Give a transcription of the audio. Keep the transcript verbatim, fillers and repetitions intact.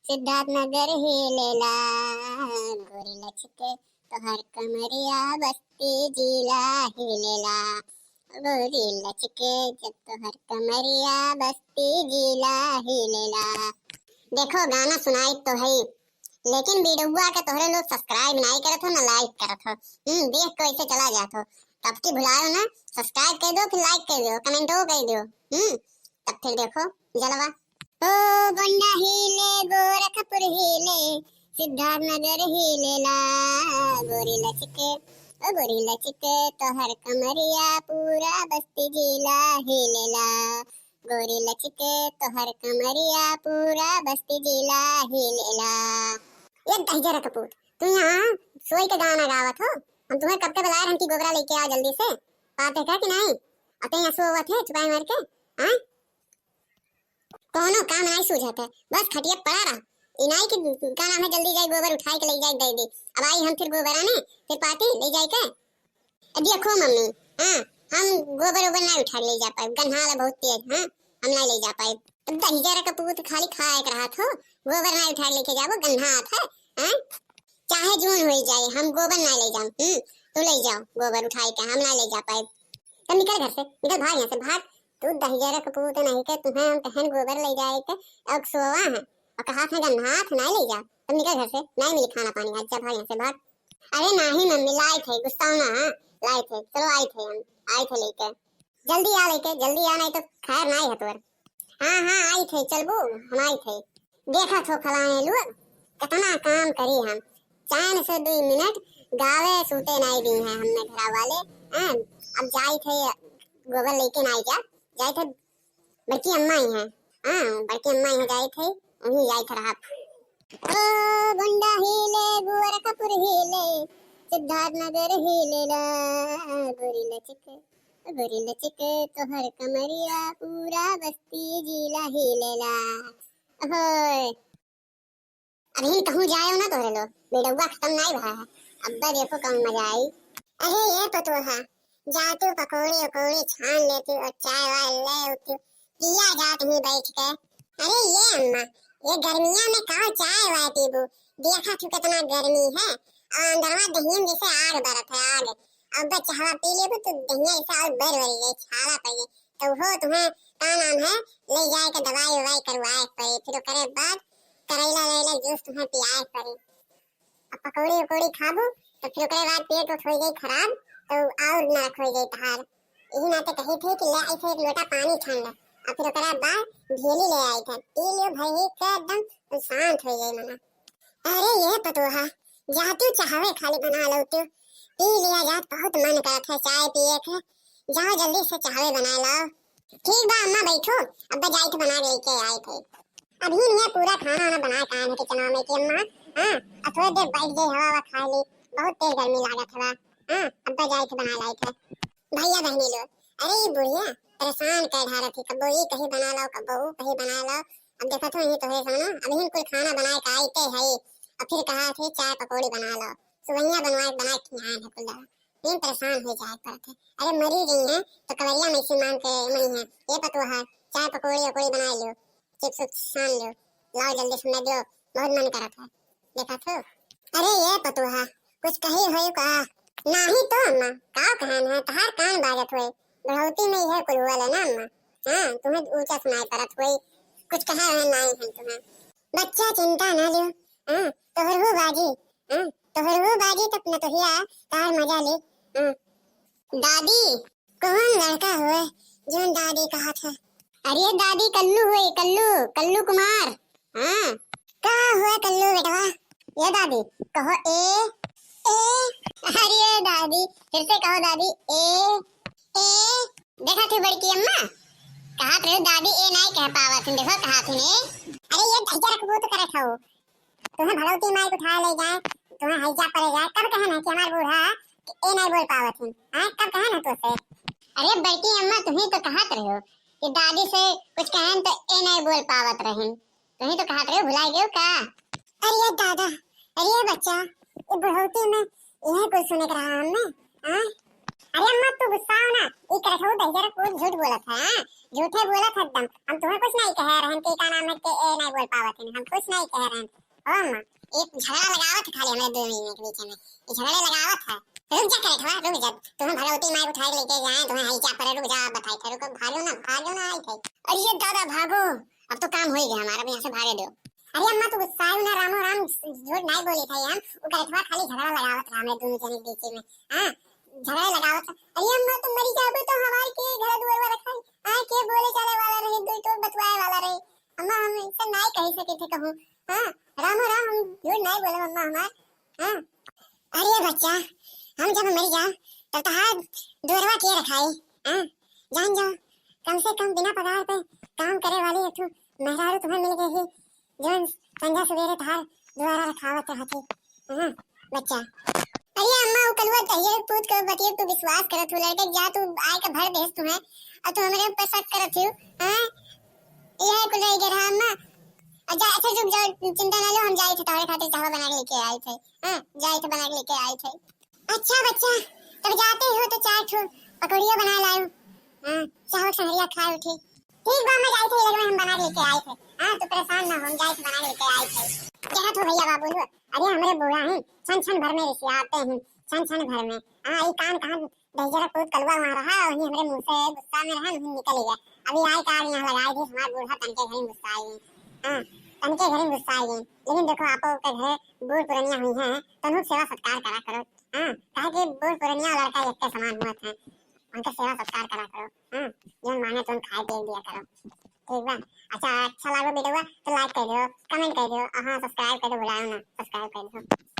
सिद्धार्थ नगर हिलेला, गोरी लचके तोहर कमरिया बस्ती जिला हिलेला, गोरी लचके जब तोहर कमरिया बस्ती जिला हिलेला। देखो, गाना सुनाई तो है, लेकिन वीडियोआ के तोहरे लोग subscribe नाई करत हो, ना like करत हो। हम्म, देख के ऐसे चला जात हो। तब की भुलायो ना, subscribe कर दो, फिर like कर दो, comment कर दो। हम्म, तब फिर देखो जलवा। ओ गोंडा हिले, गोरखपुर हिले, सिद्धार्थ नगर हिलेला, गोरी लचके, ओ गोरी लचके, तोहर कमरिया पूरा बस्ती जिला हिलेला, गोरी लचके, तोहर कमरिया पूरा बस्ती जिला हिलेला। ये दहिजरा कपूत, तू यहाँ सोई के गाना गावत हो? हम तुम्हें कब के बुलाए रहन कि गोबरा लेके आ जल्दी से, पाते का कि नहीं? अते यहाँ सोवत है छुपाई मार के, हाँ? कौनो काम नाई सूझत है, बस खटिया पड़ा रहा। ई नाई कि का नाम है, जल्दी जाए गोबर उठाए के ले जाए दे दे। अब आई हम फिर गोबर आने, फिर पाती ले जाए के। अब देखो मम्मी, हाँ, हम गोबर ओबर नाई उठा के ले जा पाए, गन्हाल है बहुत तेज, हाँ, हम नाई ले जा पाए। अब दहिजरा कपूत खाली खाए के रहत हो, गोबर नाई उठा के लेके जाबो, गन्हात है, हाँ? चाहे जून होई जाए, हम गोबर ना ले जाम। हम्म, तू ले जाओ गोबर उठाई के, हम ना ले जा पाए। तब निकल घर से, निकल, भाग यहाँ से, भाग। तू दहिजरा कपूत नहीं के, तुम्हें हम कहन गोबर ले जाए के, अब सोवा है और कहा थे गन्हात ना ले जा। तब निकल घर से, नहीं मिली खाना पानी, आज जा, भाग यहाँ से, भाग। अरे नहीं मम्मी, लाई थे, गुस्सा ना, हाँ, लाई थे, चलो आई थे हम, आई थे लेके। जल्दी आ लेके, जल्दी आ, नहीं तो खैर नाई है तोर। हाँ, हाँ, आई थे, चलबू, हम आई थे। देखा थो खलाए लोग, कितना काम करी हम। चार से दो मिनट गावे सूते नाई दी है हमने घरा वाले। हाँ, अब जाई थे, गोबर लेके नाई जा, जाई थे बड़की अम्मा ही है। हाँ, बड़की अम्मा ही जाई थे, वहीं जाई थे रहा। ओ गोंडा हिले, गोरखपुर हिले, सिद्धार्थ नगर हिलेला, गोरी लचके, गोरी लचके, तोहर कमरिया पूरा बस्ती जिला हिलेला। ओहोय। अभी कहूँ जायो ना तोहरे लोग, बेडौआ खत्म नाई भा है। अब्बा देखो कौन मजा आई। अरे ये पतोहा, जातू पकौड़े उकौड़े छान लेती और चाय वाय ले उती, पिया जात ही बैठ के। अरे ये अम्मा, ये गर्मिया में का चाय वाय पीबू? देखा तू कितना गर्मी है, और अंदरवा दहियन जैसे आग बरत है, आग। अब बस चाहवा पी लेबू तो दहिया ऐसे आग बर बरी गई, छाला पड़ गई। तो हो तुम्हें का नाम है, ले जाए के दवाई उवाई करवाए पड़ी, फिर ओकरे बाद करैला वरैला जूस तुम्हें पियाए पड़ी। अब पकौड़ी उकौड़ी खाबू, तो फिर ओकरे बाद पेट उट हो जाई खराब, तो और नरक हो जाई तहार। यही नाते कही थे कि ले आई थे एक लोटा पानी छान ले, और फिर ओकरा बाद भेली ले आई थे, पी लियो भर ही के एकदम शांत हो जाई मना। अरे ये पतोहा, जातू चाहवे खाली बना लो तू, पी लिया जात, बहुत मन करत है चाय पिए के, जाओ जल्दी से चाहवे बना लाओ। ठीक बा अम्मा, बैठो, अब्बा जाई थे बना के लेके आई थे। अभी नहीं पूरा खाना वाना बना के आए हैं किचनवा में कि अम्मा, हाँ, अब थोड़ी देर बैठ जाए, हवा हवा खा ली, बहुत तेज गर्मी लागत हवा। हाँ, अब्बा जाई थे बना लाई थे। भैया बहनी लोग, अरे ये बुढ़िया परेशान कर ढारत थी, कब्बो ये कहीं बना लाओ, कब्बो वो कहीं बना लाओ। अब देखा तो यही तो है सामना, अभी कुल खाना बनाए के आई ते है, अब फिर कहा थे चाय पकौड़ी बना लो, सुबहिया बनवाए बनाए खियाए है कुल दवा। दिन परेशान हो जाए पड़त है। अरे मरी गई है तो कवरिया में इसी मांग के मई है। ये पतोहा, चाय पकौड़ी वकौड़ी बना लियो, चिप्स उप्स छान लियो, लाओ जल्दी से मैं दियो, बहुत मन करत है। देखा थो। अरे ये पतोहा, कुछ कही होई का? नाही तो अम्मा, का कहन है, तहार कान बाजत होई। बढ़ौती में यह कुल हुआ ना अम्मा। हाँ, तुम्हें ऊंचा सुनाई पड़त होई। कुछ कहे रहे नाही हम तुम्हें। बच्चा चिंता ना लियो। हाँ, तोहरहू बाजी। हाँ, तोहरहू बाजी तब नतोहिया तार मजा ले। हाँ। दादी, कौन लड़का हुए जोन दादी कहा था? अरे दादी, कल्लू हुए, कल्लू, कल्लू कुमार। हाँ। का हुए कल्लू बेटवा? ये दादी, कहो ए, ए। अरे दादी, फिर से कहो दादी, ए, ए। देखा थी बड़की अम्मा, कहा थे दादी ए नहीं कह पावत हूँ, देखो कहा थी ने। अरे ये दहिजरा कपूत करे खाओ। तुम्हें भगवती माई को उठा ले जाए, तुम्हें हैजा पड़े जाए, कब कहन है कि हमार बूढ़ा कि ए नहीं बोल पावत ही? हाँ, कब कहन है तुझसे? अरे बड़की अम्मा, तुम्हें तो कहत रहे हो कि दादी से कुछ कहन तो ए नहीं बोल पावत रहन, तुम्हें तो कहत रहे हो, भुला गए हो का? अरे दादा, अरे बच्चा, ये बुढ़ौती में यह कुछ सुने के रहा हमने, हाँ? अरे अम्मा, तू गुस्साओ ना, ई करठऊ दहिजरा कुल झूठ बोलत है, हाँ? झूठे बोलत है एकदम। हम तुम्हें कुछ नहीं कहे रहन कि का नाम है के ए नहीं बोल पावत है, हम कुछ नहीं कहे रहन। ओ अम्मा, एक झगड़ा लगावत है खाली हमरे दो महीने के बीच में, ई झगड़े लगावत है। रुक जा करठवा, रुक जा, तुम्हें भगवती माई उठाए लेके जाए, तुम्हें हई जा पर रुक जा, बताई थे, रुको, भागो ना, भागो ना, आई थे। अरे ये दादा, भागो, अब तो काम हो ही गया हमारा, अब यहाँ से भागे दो। अरे अम्मा, तू गुस्साओ ना, रामो राम झूठ नहीं बोली था हम, वो करठवा खाली झगड़ा लगावत रहा हमरे दोनों जने के बीच में, हाँ, झगड़ा लगावत रहा। अरे अम्मा, तुम मरी जाबो तो हमारे के घर दुआर रखा, हाँ, के बोले चाले वाला रहे, दो तो बतवाए वाला रहे। अम्मा, हम इनसे नहीं कह सके थे कहूँ, हाँ, रामो राम, हम झूठ नहीं बोले अम्मा हमार, हाँ। अरे बच्चा, हम जब मर जा तब तहार दुअरवा के रखाई, हाँ? जान जाओ, कम से कम बिना पगार पे काम करे वाली एक ठो मेहरारू तुम्हें मिल गई ही, जौन संझा सवेरे तहार दुआरा रखावत रहती, हाँ, बच्चा। अरे अम्मा, उ कलुआ दहिया पूत के बतिया तू विश्वास करत हो, लड़के जा तू आए के भर देस तुम्हें, और तू हमरे ऊपर शक करत हो, हाँ? यह कुल रह गया रहा अम्मा। अच्छा, अच्छा, रुक जाओ, चिंता ना लो, हम जाए थे तोहरे खातिर चाहवा बना के लेके आए थे। हाँ, जाए थे बना के लेके आए थे। अच्छा बच्चा, तब जाते हो तो चार ठो पकौड़िया बना लाओ। हाँ, चाहवा संगरिया खाओ, ठीक। ठीक बा, मैं जाए थे, ये लोग हम बना के लेके आए थे। हाँ, तू परेशान ना हो, हम जाए थे बना के लेके आए थे। क्या हो भैया बाबू हो? अरे हमरे बुआ हैं, छन छन भर में रिसियाते हैं, छन छन भर में। हाँ, ये कान कहाँ दहिजरा पूत कलुआ वहाँ रहा, वहीं हमरे मुँह से गुस्सा में रहा, वहीं निकल गया। अभी आए का यहाँ लगाए थे, हमार बूढ़ा तनके घरी गुस्सा आई गई। हाँ, तनके घरी गुस्सा आई गई। लेकिन देखो, आपो के घरे बूढ़ पुरनिया हुई हैं, तो उनके सेवा सत्कार करा करो। हाँ, काहे कि बूढ़ पुरनिया और लड़का एक के समान हुआ था, उनके सेवा सत्कार करा करो। हाँ, जौन मांगे तो खाए पिए दिया करो। ठीक बा? अच्छा, अच्छा लागो वीडियो तो like कर दो, comment कर दो, और हाँ, subscribe कर दो, भुलाओ ना, subscribe कर दो।